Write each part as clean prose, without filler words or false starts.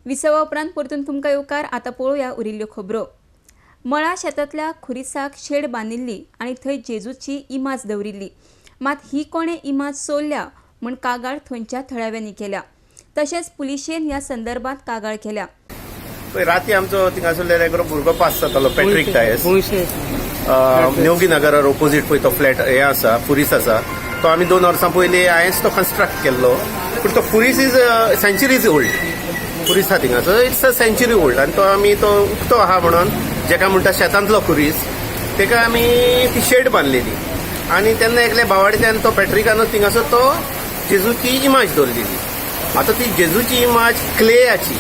विसवा उपरांत परतून तुमकां येवकार. आतां पळोवया उरिल्ल्यो खबरो. मळा शेतांतल्या खुरिसाक शेड बांदिल्ली आनी थंय जेजूची इमाज दवरिल्ली. मात ही कोणें इमाज चोरल्या म्हूण कागाळ थंयच्या थळाव्यांनी केल्या. तशेंच पुलिशेन ह्या संदर्भात कागाळ केल्या. पळय, राती आमचो थिंगासरल्यान एकलो भुरगो पास जातालो, पॅट्रीक डायस, नियोगी नगरार ओपोजीट पळय तो फ्लॅट हे आसा, खुरीस आसा तो. आमी 2 वर्सां पयलीं हांवेंच तो कन्स्ट्रक्ट केल्लो. पूण तो खुरीस is centuries old. खुरीस आहा थिंगासर, it's a century old. आनी तो आमी तो उक्तो आहा म्हणून, जेका म्हणटा शेतांतलो खुरीस, तेका आमी ती शेड बांदलेली. आनी तेन्ना एकल्या बावाडच्यान तो पॅट्रिकानूच थिंगासर तो जेजूची इमेज दवरलेली. आतां ती जेजूची इमेज क्लेयाची,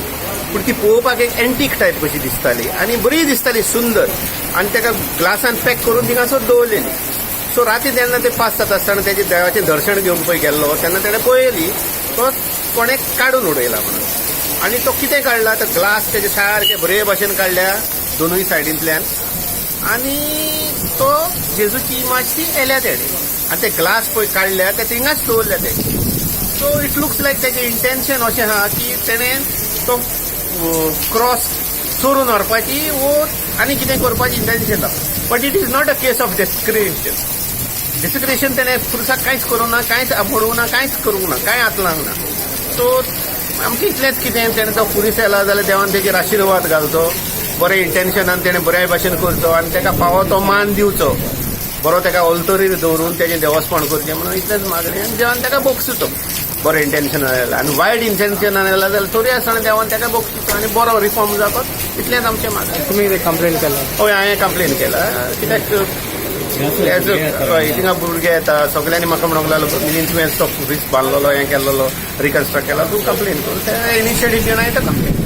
पूण ती पळोवपाक एक एंटीक टायप कशी दिसताली आनी बरी दिसताली, सुंदर. आनी ताका ग्लासान पॅक करून थिंगासर दवरलेली. सो राती तेन्ना ते पास जाता आसतना तेजे देवाचें दर्शन घेवंक पळय गेल्लो, तेन्ना तेणें पळयली तो कोणें काडून उडयला म्हणून. आनी तो कितें काडला तर ग्लास तेजे सारके बरे भाशेन काडल्या दोनूय सायडींतल्यान आनी तो जेजूची इमेज ती येल्या तेणें. आनी ते ग्लास पळय काडल्या ते थिंगाच दवरल्या ते. सो it looks लायक तेजें इंटेन्शन अशें आहा की तेणें तो क्रॉस चोरून व्हरपाची वो आनी कितें करपाची इंटेन्शन आहा. But it is not a case of desecration. Desecration तेणें खुर्साक कांयच करूंक ना, कांयच मोडूंक ना, कांयच करूंक ना, कांय हात लावंक ना. सो आमचें इतलेंच कितें, तेणें तो खुरीस येला जाल्यार देवान तेजेर आशिर्वाद घालचो, बरें इंटेन्शनान तेणें बऱ्या भाशेन करचो आनी तेका फावो तो मान दिवचो, बरो तेका ऑल्तरीर दवरून तेजें देवस्पण करचें म्हणून इतलेंच मागणें. आनी देवान तेका भोगसुचो बरें इंटेन्शनान येयला. आनी वायट इंटेन्शनान येयला जाल्यार तरी आसतना देवान तेका भोगसुचो आनी बरो रिफॉर्म जावपाक, इतलेंच आमचें मागणें. तुमी कितें कंप्लेन केला? हय, हांवें कंप्लेन केला. कित्याक एज हय, थिंगा भुरगे येता, सगळ्यांनी म्हाका म्हणूंक लागलो, मिलिंद, तुवें तो खुरीस बांदलेलो, हें केल्लो, रिकन्स्ट्रक्ट केला, तूं कंप्लेन कर. ते इनिशिएटीव घेवन हांवें तो कंप्लेन.